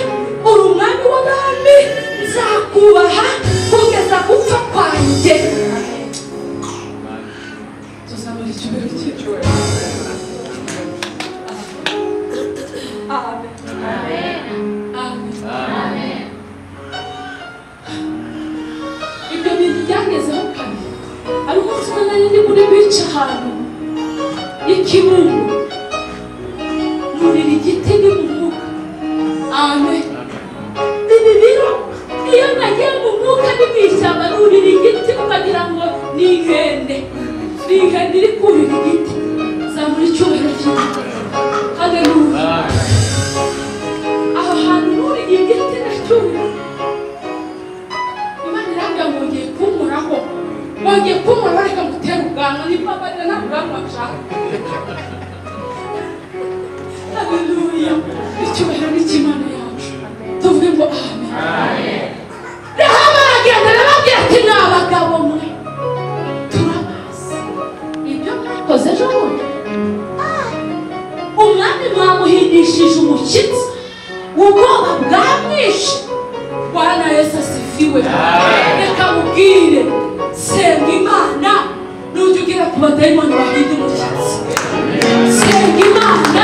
uri umwami w'abami, nzakubaha kugeza gupfa kwanjye. Tuzamura icyubahiro cy'Imana. Amen. Amen. Amen. Ibyo bintu byangezeho kabiri. Hari umunsi umwe nari ndi muri bici ahantu y'ikibungo, nurira igiti ni mu mwuka. Amen. Ibi biro iyo nagiye mu mwuka ni mu ishyamba, nurira igiti ukagira ngo ni inkende, ni inkende iri kurira igiti. Zamura icyubahiro cy'Imana. Haleluya. Aho hantu nuriye igiti ndacyurira, Imana irambwira ngo ngiye kunkoraho, wongeye kunkoraho, reka ngutere ubwanwa, nimbabarira nta bwanwa nshaka. Haleluya. Icyubahiro ni icy'Imana yacu. Tuvuge ngo amen. Rahabu aragenda arababwira ati mwa bagabo mwe, turabazi ibyo mwakoze ejo bundi. Umwami mwamuhindishije umushyitsi, ubwoba bwamwishe. Bwana Yesu asifiwe. Reka mubwire, senga Imana nujya ugera ku badayimoni bahinda umushyitsi. Senga Imana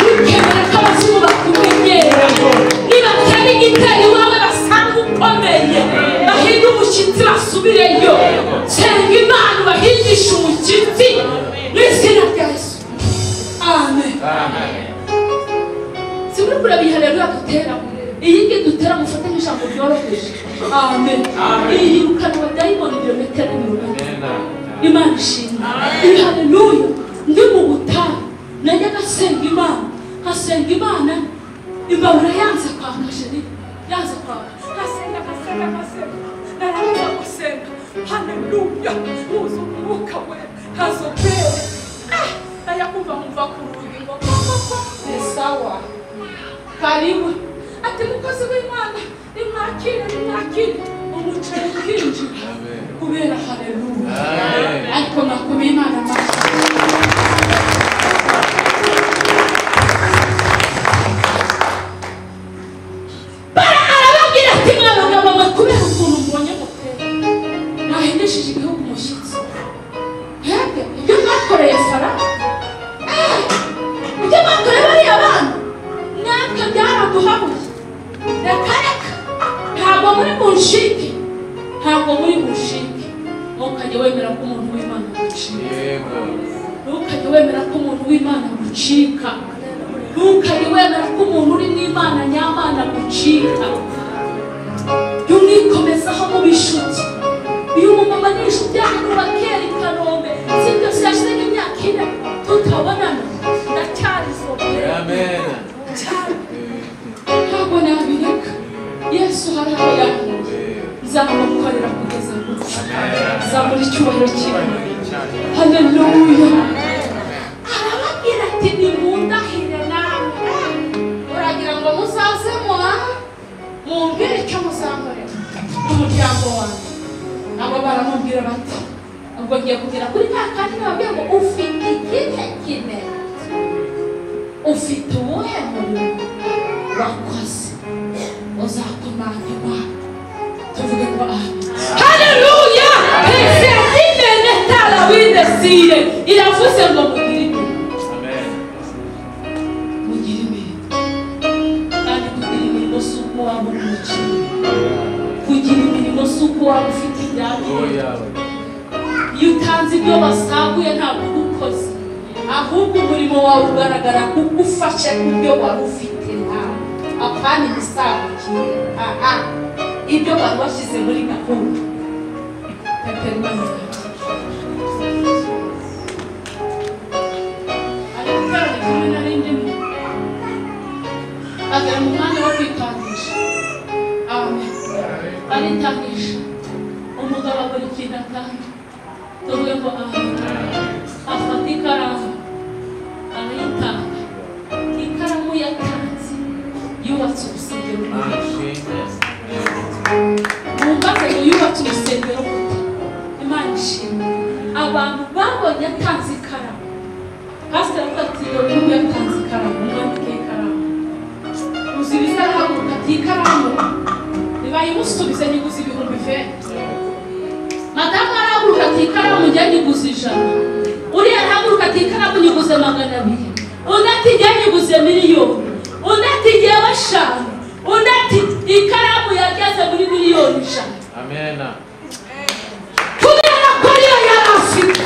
ntukemere ko abazimu bakumenyera. Nibatera igitero iwawe basanga ukomeye, bahinda umushyitsi basubireyo. Senga Imana ubahindishe umushyitsi mu izina rya Yesu. Amen. Si muri kureba iyi haleluya dutera, iyi ngiyi dutera mufate nk'ijambo ryoroheje. Amen. Iyi yirukana abadayimoni ibirometero n'ibirometero. Imana ishimwe. Iyi haleluya ndi mu butayu najyaga nsenga Imana, nkasenga Imana, imbabura yanze kwaka, sheri yanze kwaka, nkasenga nkasenga nkasenga, narangiza gusenga haleluya, nkuza umwuka we nkazobere. Najya kumva nkumva ku rugi ngo ni sawa, karibu. Ati mukozi w'Imana nimwakire, nimwakire. Umuceri ukinjira kubera haleluya. Ariko nakubiye Imana amashyi. Arababwira ati mwa bagabo mwe, kubera ukuntu mbonye mutera, nahindishije igihugu umushyitsi. Mwebwe ibyo mwakoreye Farawo, ibyo mwakoreye bariya bana, natwe byaraduhabuye. Reka reka, ntabwo muri bunshike, ntabwo muri bunshike. Ntukajye wemera ko umuntu w'Imana agucika. Ntukajye wemera ko umuntu w'Imana agucika. Ntukajye wemera ko umuntu uri mu Imana nyamana agucika. Jya umwikomezaho mu bishuti. Uyu mumama ni inshuti yanjye kuva kera i Kanombe, si ibyo se yashize nk'imyaka 4 tutabonana, ndacyari sobere. Cyane. Ntabwo nabireka. Yesu hari aho yankuye, nzamukorera kugeza gupfa. Nzamura icyubahiro cy'Imana. Haleluya. Arababwira ati nimundahire namwe. Uragira ngo muzaze mumbwire icyo muzankorera n'umuryango wanjye. Nabo baramubwira bati ubwo ngiye kugera kuri ka kandi nababwira ngo ufite ikihe kintu, ufite uwuhe murimo wakoze uzakomanga Imana. Tuvuge ngo amen. Haleluya. Iravuze iravuze ngo mugire imirimo. Mugire imirimo. Kandi kugira imirimo si uko waba uri umukire. Nuko waba ufite ibyagiye. Iyo utanze ibyo basaguye ntabwo ukoze, ahubwo umurimo wawe ugaragara kuko ufashe ibyo wari ufite nawe, apana ibisagukiye, aha ibyo bari bashyize muri gahunda. Agera mu mwanya wo kwitangisha. Amen. Aritangisha. Umugabo akora ikintu atanga. Tuvuge ngo amen. Afata ikaramu arayitanga. Ikaramu yatanze yubatse urusengero. Mwumvaze ngo yubatse urusengero gute? Imana ishimwe. Abantu babonye atanze ikaramu. Pasiteri avuga ati dore uyu yatanze ikaramu, umwandike ikaramu. Uzibiza arahaguruka ati ikaramu nibayimusubize nyiguze 20,000. Madamu arahaguruka ati ikaramu njye nyiguze 100. Uriya arahaguruka ati ikaramu nyiguze 200. Undi ati njye nyiguze 1,000,000. Undi ati njyewe 5. Undi ati ikaramu yageze muri 100,000,000. Amen. Kubera ko ariyo yari afite.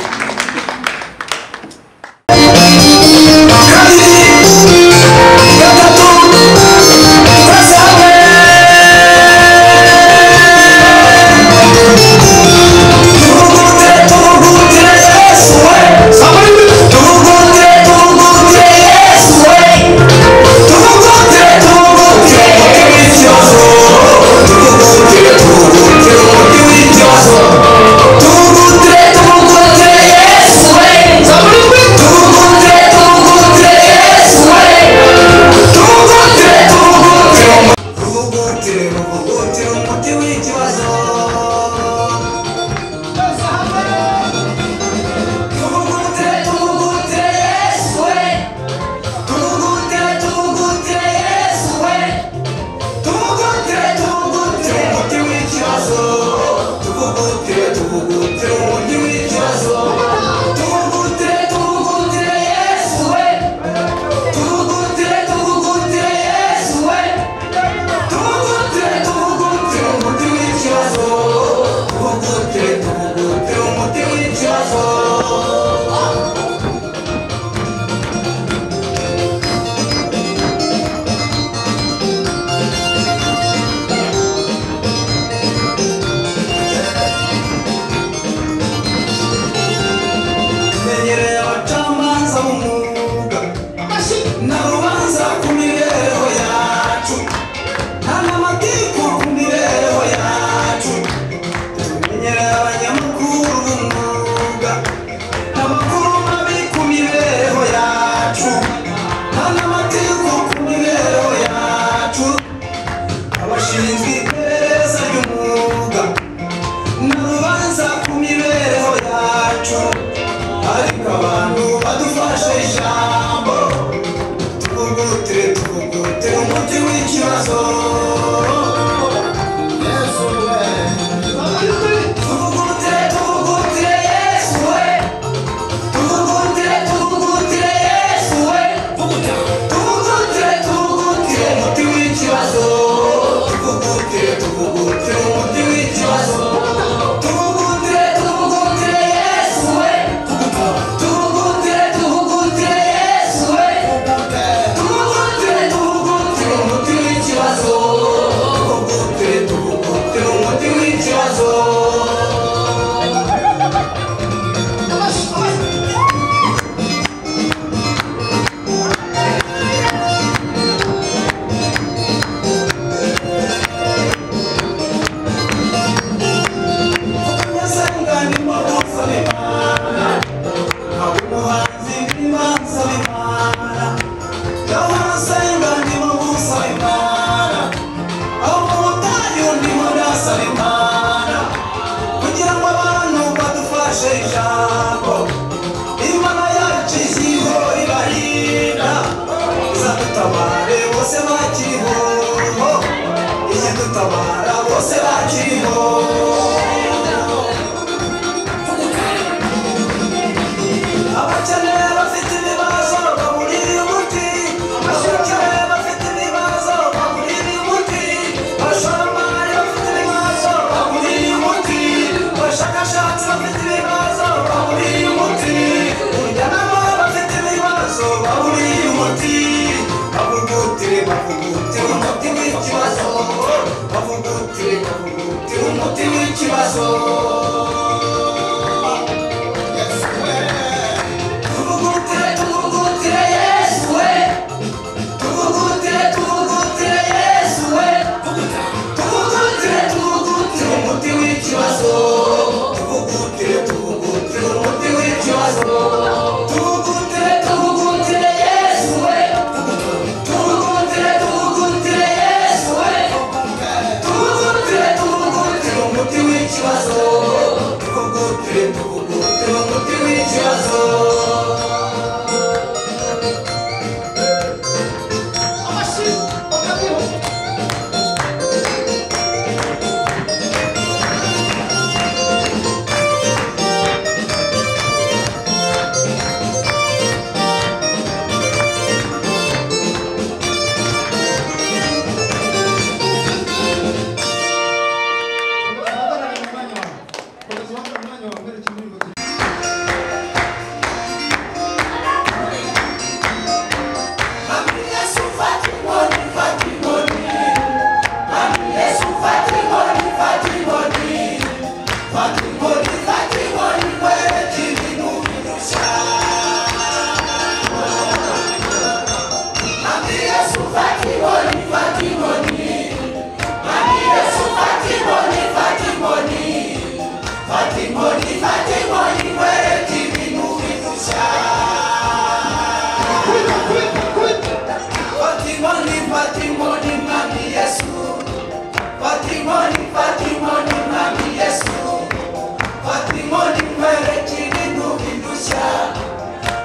Abashoramari bafite ibibazo baburiye umuti. Mwami Yesu, fata inkoni, fata inkoni Mwami Yesu, fata inkoni nkwereke ibintu bidushya.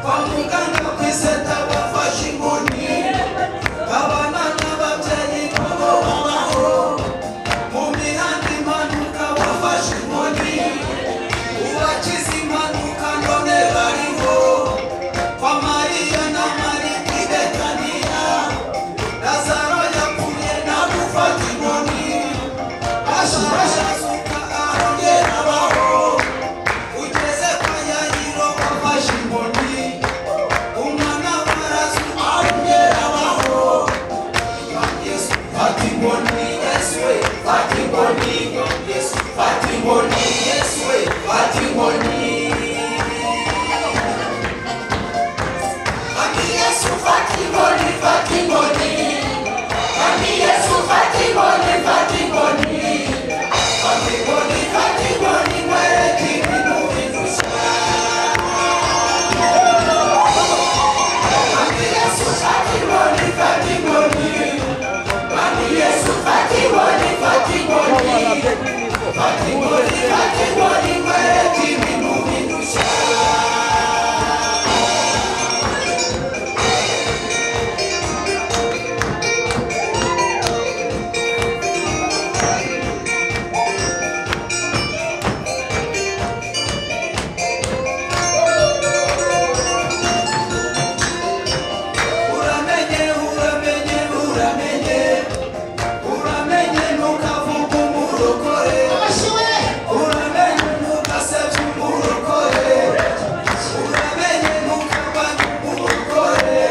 Kwa muganga ku iseta bafashe inkoni, babana n'ababyeyi babo babaho. Mu mihanda impanuka bafashe inkoni, ubakiza impanuka none bariho. Kwa Mariya na Marita i Betaniya, Lazaro yapfuye nagufata inkoni, ashasuka arongera abaho. Ugeze kwa Yayiro bafashe inkoni, umwana w'arazuka arongera abaho. Yesu fata inkoni, Yesu we fata inkoni, Yesu fata inkoni, Yesu we fata inkoni. Mami Yesu fata inkoni, fata inkoni. Mami Yesu fata inkoni, fata inkoni. Fata inkoni, fata inkoni, nkwereke ibintu bidushya. Mami Yesu fata inkoni, fata inkoni. Mami Yesu fata inkoni, fata inkoni. Fata inkoni, fata inkoni, nkwereke ibintu bidushya. Uramenye, uramenye, uramenye, uramenye ntukavuge umurokore, uramenye ntugasebye umurokore, uramenye ntukarwanye umurokore,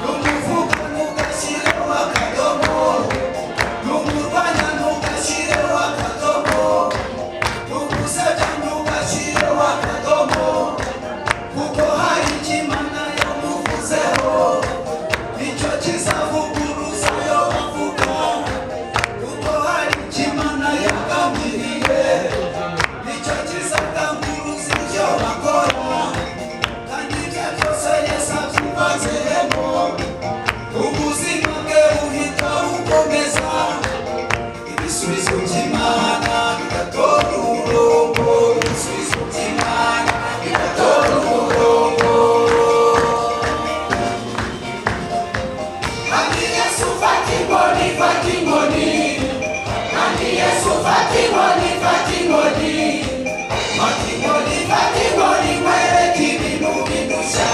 numuvuga ntugashyireho akadomo, numurwanya ntugashyireho akadomo, nugusebya ntugashyireho akadomo, kuko hari icyo Imana yamuvuzeho. Nicyo kizavuguruza ayo bavuga, kuko hari icyo Imana yagambiriye. Nicyo kizatanguruza ibyo bakora, kandi ibyo byose Yesu abyivanzemo. Ubuzima bwe buhita bukomeza, ibisubizo by'Imana bigatora umurongo, ibisubizo by'Imana bigatora umurongo. Mami Yesu fata inkoni, fata inkoni. Mami Yesu fata inkoni, fata inkoni. Fata inkoni, fata inkoni, nkwereke ibintu bidushya.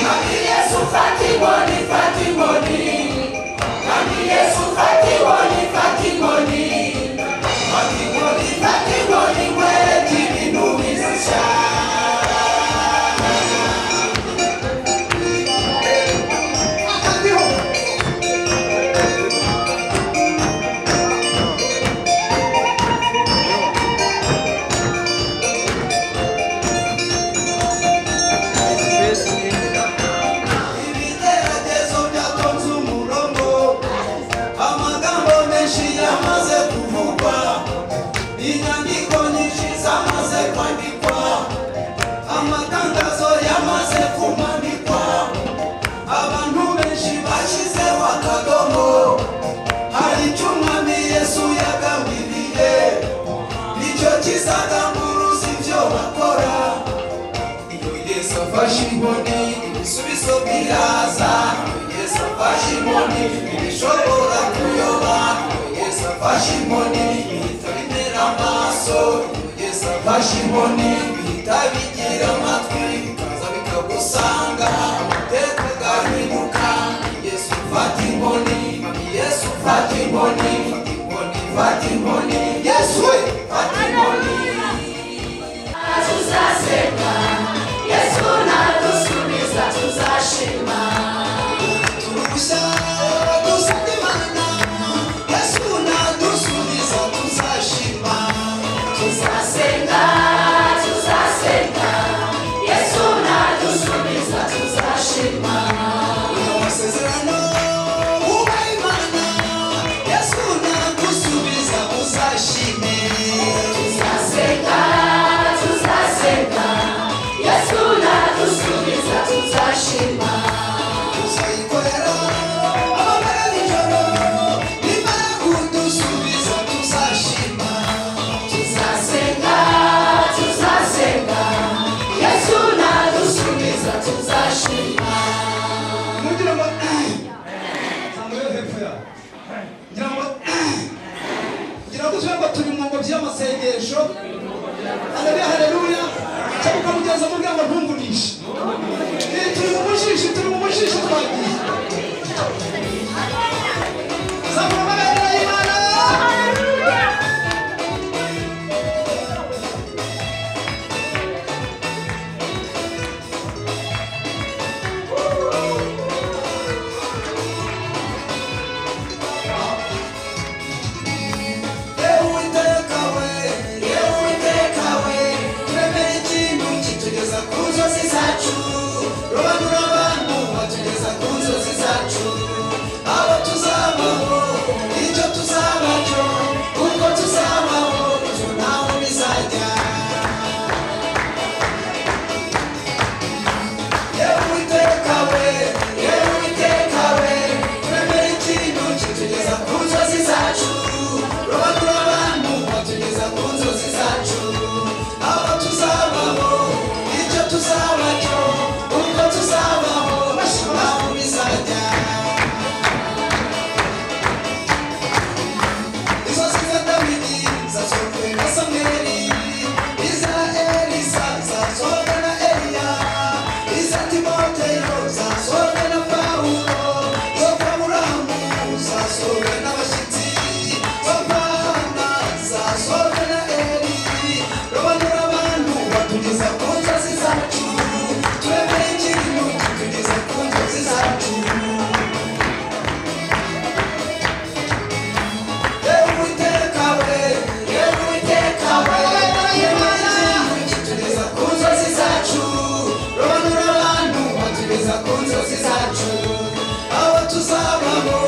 Mami Yesu fata inkoni, fata inkoni. Mami Yesu fata inkoni, fata inkoni. Fata inkoni, fata inkoni, nkwereke ibintu bidushya. Ibigeragezo byatonze umurongo, amagambo menshi yamaze kuvugwa, inyandiko nyinshi zamaze kwandikwa, amatangazo yamaze kumanikwa, abantu benshi bashyizeho akadomo. Hari icyo Umwami Yesu yagambiriye, nicyo kizatanguruza ibyo bakora. Iyo Yesu afashe inkoni, ibisubizo biraza. Iyo Yesu afashe inkoni, ntibishobora kuyoba. Iyo Yesu afashe inkoni, bihita bimera amaso. Iyo Yesu afashe inkoni, bihita bigira amatwi, bikaza bikagusanga, amateka agahinduka. Yesu fata inkoni, Mami Yesu fata inkoni, fata inkoni, fata inkoni, Yesu we fata inkoni. Tuzaseka, Yesu nadusubiza tuzashima. Turushya dusabye Imana, Yesu nadusubiza tuzashima. Tuzasenga, tuzasenga, Yesu nadusubiza tuzashima. tuzayikorera amabara nijoro nimara kudusubiza tuzashima Tuzasenga, tuzasenga, Yesu nadusubiza tuzashima. Mugira ngo zamura hepfo yawe ngira ngo tuvuge ngo turi mu ngobyi y'amasengesho. Haleluya, haleluya. Cyangwa ukamugeza mubwira ngo ntumvunishe. Turi mu mushishi, turi mu mushishi twagiye. Zamura amabendera y'Imana. Uwiteka we, Uwiteka we, turemere ikintu kitugeza ku nzozi zacu. Robanura abantu batugeza ku nzozi zacu. Abo tuzabaho, icyo tuzaba cyo, uko tuzabaho, ibyo ntaho bizajya. Uwiteka we, Uwiteka we, turemere ikintu kitugeza ku nzozi zacu. Robanura abantu batugeza ku nzozi zacu. Abo tuzabaho, icyo tuzaba cyo, uko tuzabaho, ntaho bizajya. Inzozi za Dawidi zasojwe na Samweli, iza Elisa zasojwe na Eliya, iza Timoteyo zasojwe na Pawulo, zo kwa Aburahamu zasojwe n'abashyitsi, zo kwa Hana zasojwe na Eli. Robanura abantu batugeza ku nzozi zacu, turemere ikintu kitugeza ku nzozi zacu. Uwiteka we, Uwiteka we, turemere ikintu kitugeza ku nzozi zacu. Robanura abantu batugeza ku nzozi zacu. Abo tuzabaho,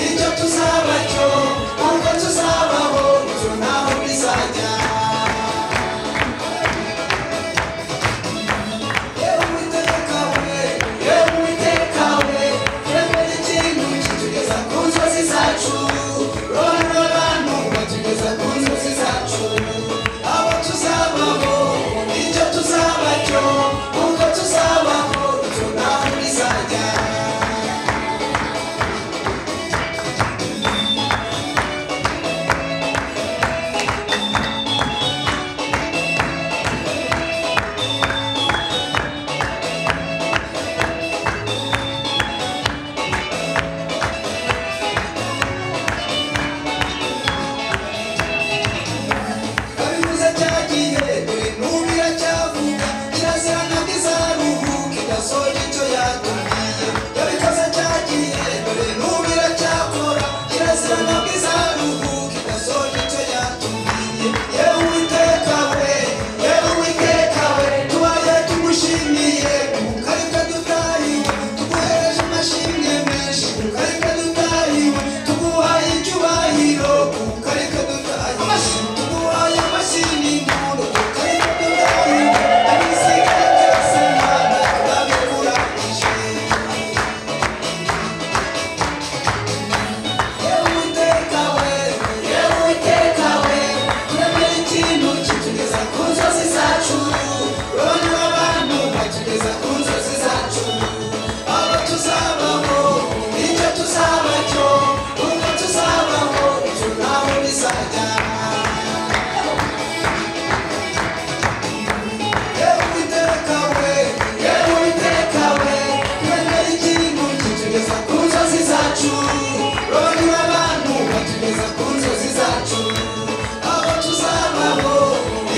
icyo tuzaba cyo, uko tuzabaho, ibyo ntaho bizajya. Uwiteka we, Uwiteka we, turemere ikintu kitugeza ku nzozi zacu. Robanura abantu batugeza ku nzozi zacu. Abo tuzabaho, icyo tuzaba cyo, uko tuzabaho, ibyo ntaho bizajya. Kabivuze cyagiye dore n'ubu iracyavuga, kirazira ntabwo izaruhuka idasoje icyo yatubwiye. Yabikoze cyagiye dore n'ubu iracyakora, kirazira ntabwo izaruhuka idasoje icyo yatubwiye. Yewe Uwiteka we, yewe Uwiteka we, tubaye tugushimiye kuko ari twe dutahiwe, tuguhereje amashimwe menshi kuko ari twe dutahiwe, tuguhaye icyubahiro kuko ari twe dutahiwe, tuguhaye amashyi n'impundu kuko ari twe dutahiwe, ibisigaye byose Mana turabikurangije. Yewe Uwiteka we, yewe Uwiteka we, turemere ikintu kitugeza ku nzozi zacu. Robanura abantu batugeza ku nzozi zacu. Abo tuzabaho, icyo tuzaba cyo, uko tuzabaho, ibyo ntaho bizajya. Yewe Uwiteka we, yewe Uwiteka we, turemere ikintu kitugeza ku nzozi zacu. Robanura abantu batugeza ku nzozi zacu. Abo tuzabaho,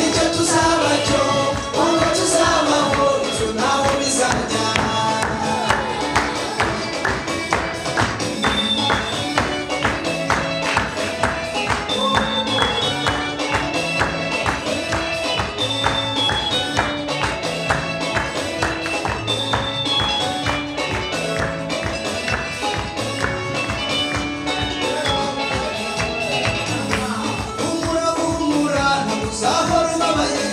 icyo tuzaba cyo, uko tuzabaho, ibyo ntaho bizajya. Humura, humura, ntabwo uzahora ubabaye.